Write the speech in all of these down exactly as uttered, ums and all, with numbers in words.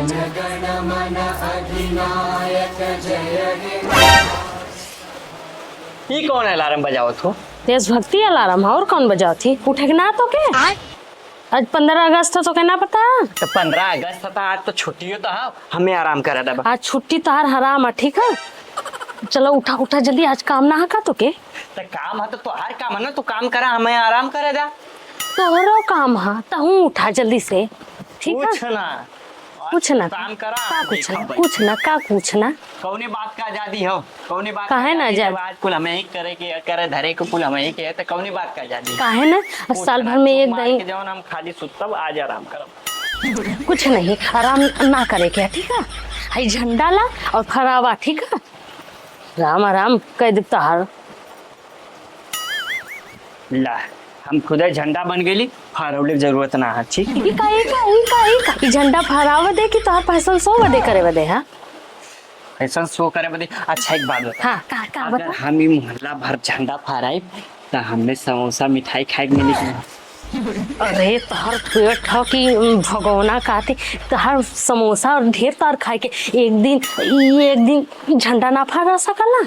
ई कौन अलार्म बजावत हो? देशभक्ति अलार्म है, और कौन बजावत ही? उठे के ना तो के? आज पन्द्रह अगस्त है, तो के ना पता? तो पन्द्रह अगस्त है, तो आज तो छुट्टी हो, तो हाँ, हमें आराम करे देबा। आज छुट्टी तोहार हराम है, ठीक है? चलो उठा, उठा जल्दी, आज काम ना है का तो के? तो काम है तो तोहार काम है ना, तू काम करा, हमें आराम करे दा। तोहरो काम है, तहूँ उठा जल्दी से, ठीक है? कुछ ना। कुछ ना। काम करा, का कुछ ना, देखा भाई। कुछ ना, का कुछ ना। कौने बात का आजादी हो? कौने बात काहे का ना आजादी? आजाद? जब आज कुल हमें ही करे के, करे धरे को कुल हमें ही के, तो कौने बात का आजादी? काहे ना? कुछ साल ना, भर में एक मार दाई के जवन हम खाली सुतब, आज आराम करब। कुछ नहीं, आराम ना करे के, ठीक है? हई झंडा ला और फहरावा, ठीक है? राम आराम कह दे तोहार। ला, हम खुदे झंडा बन गेली, फहरौले के जरूरत ना है, ठीक? ई का, ई का, ई का, ई का? ई झंडा फहरावे दे कि तोहार फैशन शो बदे करे बदे, हाँ? फैशन शो करे बदे? अच्छा, एक बात बता। हाँ, का, का अगर बता? हम ई मोहल्ला भर झंडा फहराई, त हमें समोसा मिठाई खाए के मिली कि ना? अरे, तोहर पेट ह कि भगोना काती, तोहर समोसा और ढेर तार खाए के। एक दिन, ई एक दिन झंडा ना फहरा सकला?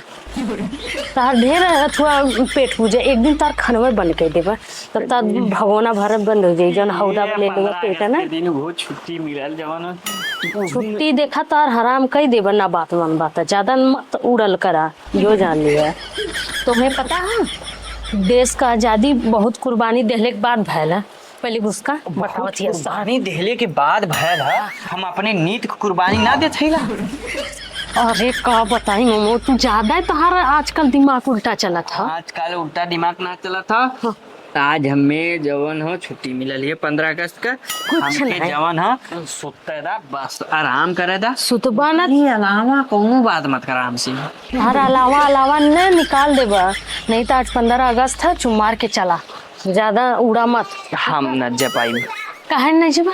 तोहर ढेर अथुआ पेट पूजे, एक दिन तोहर खनवे बंद कर देबा, तब तोहर भगोना भरत बंद हो जाई, जौन हौदा में ले लेबा पेट है ना। दिन वो छुट्टी मिलल जवन। छुट्टी देखा तोहर हराम कई देबा, ना बात मन बात, ज्यादा मत उड़ल करा। यो जान लिया। तुम्हें पता है, देश का आजादी बहुत कुर्बानी देहले के बाद भयल है। पहले उसका बहुत बतावत हिया सब। कुर्बानी देहले के बाद भयल है, हम अपने नीत के कुर्बानी ना देत हईला। अरे का बताई मोमो, तू ज्यादा ही तोहार आजकल दिमाग उल्टा चलत है। आजकल उल्टा दिमाग ना चलत है। हाँ। त आज हमें जवन हो छुट्टी मिलल है पन्द्रह अगस्त का, कुछ हमके नहीं। जवन हो सुते दा बस, आराम करे दा। सुतबा ना। ये अलावा कौनो बात मत कर हमसे। हर अलावा, अलावा न निकाल देबा, नहीं तो आज पन्द्रह अगस्त है, चुमार के चला, ज्यादा उड़ा मत। हम न जा पाई। काहे न जेबा?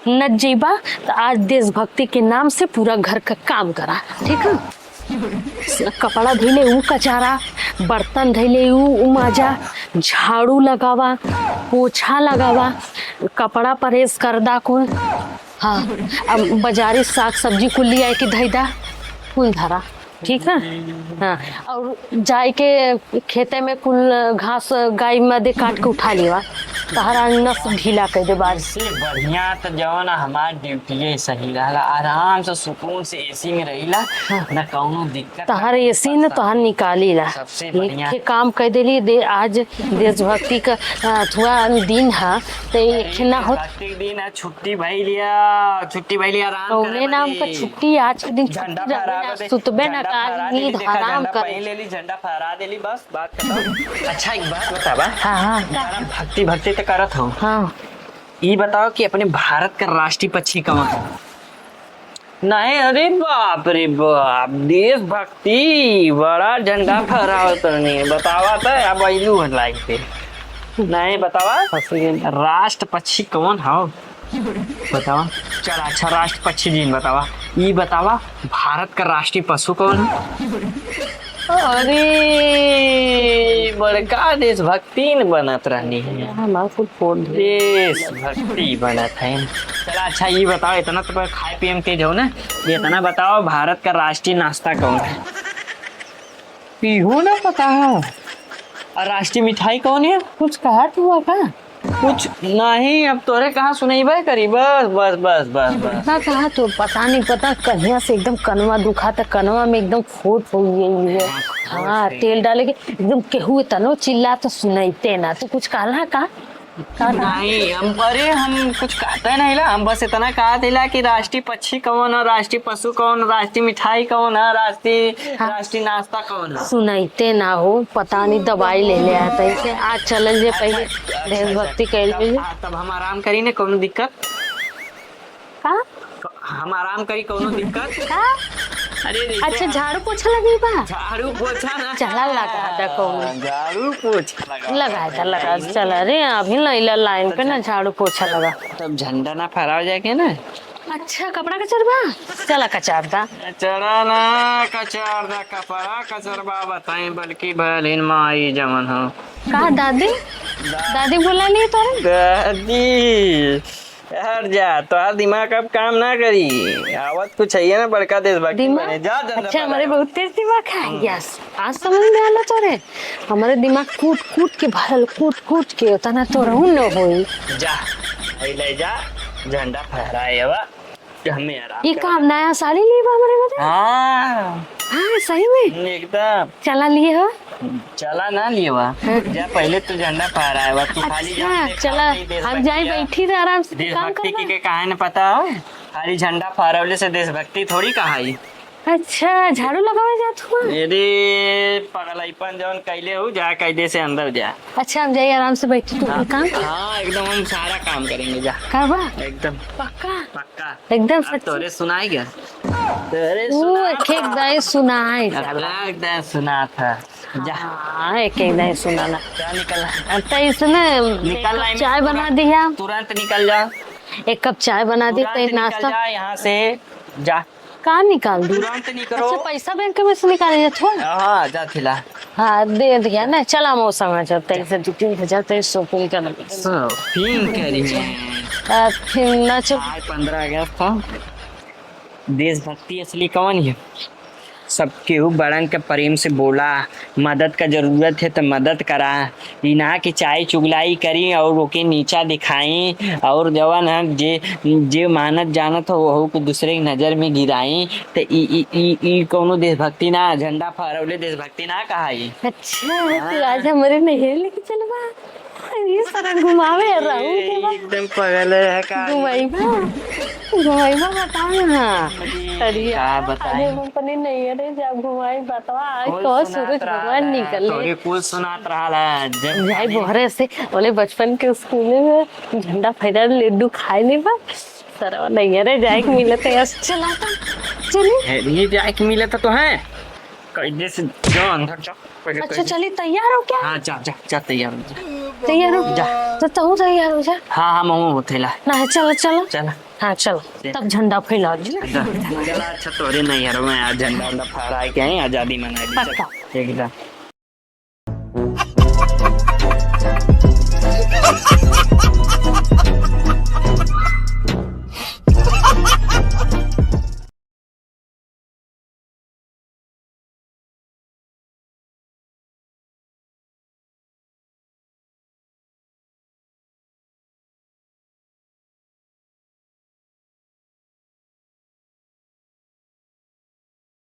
न जेबा तो आज देशभक्ति के नाम से पूरा घर का काम करा, ठीक है? कपड़ा धइले ऊ कचारा, बर्तन धइले ऊ माजा, झाड़ू लगावा, पोछा लगावा, कपड़ा प्रेस कर दा कुल। हाँ, अब बाजारी साग सब्जी कुल लियाए के धइ दा, कुल धरा, ठीक है? हाँ, और जाए के खेते में कुल घास गाय मदे काट के उठा लेवा, तहरा नस ढीला कर दे बाज। से बढ़िया तो जवन हमार ड्यूटी सही रहला, आराम से सुकून से एसी में रहिला, हाँ। ना कौनो दिक्कत, तहर ना एसी न परेशानी। तहर निकाली ला। सबसे एक बढ़िया। ठे काम कर देली दे, आज देशभक्ति का, आ, थुआ दिन है, ते एक ठे ना हो। देशभक्ति के दिन है, छुट्टी भइल या, छुट्टी भइल या, आराम कौने करे नाम का बदे। छुट्टी? आज के दिन झंडा छुट्टी रहे फहरा ना, दे, सुतबे ना झंडा काल, फहरा नींद देली, देखा, हराम झंडा कर। पहन लेली, झंडा फहरा देली, बस बात खत्म। अच्छा, एक बात बतावा। हाँ, हाँ, का? बड़ा भक्ति, भक्ति तो करत हो। हाँ। ई बताओ कि अपने भारत का राष्ट्रीय पक्षी कौन है? नहीं, अरे बाप रे बाप, देशभक्ति, बड़ा झंडा फहरावत रहनी है। बतावा तो, अब अइलू है लाइन पे। नहीं, बतावा, राष्ट्र पक्षी कौन है? बतावा। चल, अच्छा, राष्ट्र पक्षी जिन बतावा। ई बतावा, भारत का राष्ट्रीय पशु कौन है? अरे, बड़का देशभक्ति तीन बनत रहनी है। हमार कुल फोन दे। देशभक्ति बनत है। चला अच्छा, ये बताओ, इतना तो खाए पिए में तेज हो ना, ये इतना बताओ, भारत का राष्ट्रीय नाश्ता कौन है? पीहू ना पता है। और राष्ट्रीय मिठाई कौन है? कुछ कहा तू का? कुछ नहीं, अब तोरे कहाँ सुनैबे करी, बस, बस, बस, बस, बस। ना कहा तो पता नहीं, पता कहिया से एकदम कनवा दुखा, त कनवा में एकदम खोट हो गई है। हाँ, खोट हाँ, है। तेल डाले के एकदम केहू तनो चिल्ला तो सुनैते ना। तू कुछ कहला का? का कहा? नहीं, हम, अरे, हम कुछ कहते नहीं ला, हम बस इतना कहा दिला कि राष्ट्रीय पक्षी कौन है, राष्ट्रीय पशु कौन, राष्ट्रीय मिठाई कौन है, राष्ट्रीय, हाँ। राष्ट्रीय नाश्ता कौन है? सुनैते ना हो, पता नहीं दवाई ले ले आता इसे। आज चलल जे अच्छा, पहले अच्छा, अच्छा, देशभक्ति अच्छा। कैल तब, जाए। हाँ, तब हम आराम करी ने, कौनो दिक्कत? का? हम आराम करी, कौनो दिक्कत? का? अरे, देखिए, अच्छा, झाड़ू पोछा लगी बा? झाड़ू पोछा ना। चला, लगा दे कौनो। झाड़ू पोछा लगा लगा दे, लगा दे, चला रे, अभी लैला लाइन पे ना, झाड़ू पोछा लगा। तब झंडा ना फहराव जाए के ना। अच्छा, कपड़ा कचरबा? चला, कचार दा। कचरा ना, कचार दा, कपड़ा कचरबा बताई, बल्कि भलिन माई जवन हो। का दादी? दादी बोला नहीं तोरे? दादी। हट जा, तोहार दिमाग अब काम ना करी। आवत कुछ है ना, बड़का देशभक्ति दिमाग? बने। जा, झंडा अच्छा, हमारे फहराए। बहुत तेज दिमाग है। हम्म। Yes, आज समझ में आला तोरे। हमारे दिमाग कूट कूट के भरल, कूट कूट के, उतना तो रहू न होई। जा, आई ले जा, झंडा फहराए आवा। कि हमें आराम ये करे। काम नया साड़ी ली बा हमरे बदे? हाँ। हाँ, सही में? एकदम। चला लिए हो? चला ना लिए बा। हाँ। जा, पहले तू झंडा फहराए बा, तू खाली अच्छा, जा, देख, चला, खाली देश हम जाए भक्ति बैठी थे आराम से, काम देशभक्ति करबा। की के काहे न पता हो? खाली झंडा फहरवले से देशभक्ति थोड़ी कहाई। अच्छा, झाड़ू लगावे जात हुआ? अरे, पगलैपन जौन कैले हो, जा कैदे से अंदर जा। अच्छा, हम जाइए आराम से बैठी, तू हाँ, काम कर। हाँ, एकदम हम सारा काम करेंगे, जा। करबा? एकदम। पक्का? पक्का। एकदम अब सच्ची? तोरे सुनाई गया? तोरे वो सुना एक एक था। दाई सुनाई अब जाला। एक दाई सुना था। जा। हाँ, एक एक दाई सुनाना। जा निकल। अब तो इसमें निकल एक कप लाइन चाय बना तुरंत, दिया। तुरंत निकल जा। एक कप चाय बना दी, तुरंत कहीं निकल नाश्ता। जा यहाँ से। जा। का निकाल दी? तुरंत निकलो। अच्छा, पैसा बैंक में से निकाले जात हो? हाँ, जा थिला। हाँ, दे दिया ना, चला मौसम आ जाता है, इसे दो तीन हजार तो shopping कर लेंगे। Shopping करी है। आ, फिर ना चुप। आज पन्द्रह अगस्त था। देशभक्ति असली कौन है? सब केहू बड़न के प्रेम से बोला, मदद का जरूरत है तो मदद करा। ई ना कि चाहे चुगलाई करी और ओके नीचा दिखाई, और जवन हम जे, जे मानत जानत हो, वहू को दूसरे की नजर में गिराई, तो ई, ई, ई, ई कौनो देशभक्ति ना, झंडा फहरौले देशभक्ति ना कहाई। अच्छा, तू हाँ। आज हमरे नैहर लेके चलबा? ये सारा घुमावे रहू के बा। एकदम पगल है का? घुमाइबा? घुमाइबा, बताओ ना। अरे, अरे का यार, बताई? अरे, हम अपने नैहरे जा घुमाई, बतावा, आज कुल कहो सुनात सूरज रहल भगवान है, निकले। तोरे कुल सुनात रहल है। जब जाए बोहरे से, बोले बचपन के स्कूल में झंडा फहरा, लड्डू खाए नहीं बा। सरवा नैहरे जाए के मिलत है, आज चला था। चली। है, नहीं जाए के मिलत है तो है। कैदे से जो अंदर जा। पहले अच्छा, तो चली, तैयार हो क्या? हाँ, जा, जा, जा, तैयार हो जा। तैयार हो? जा। तो तू तैयार हो जा। हाँ, हाँ, मऊ होते ला। ना, चलो, चलो। चल। हाँ, चलो। चल। तब झंडा फैलाओ जी। चल। चला, अच्छा, तोरे नैहर में आज झंडा उंडा फहराए के आई, आजादी मनाए ली। चल, पक्का। एकदम।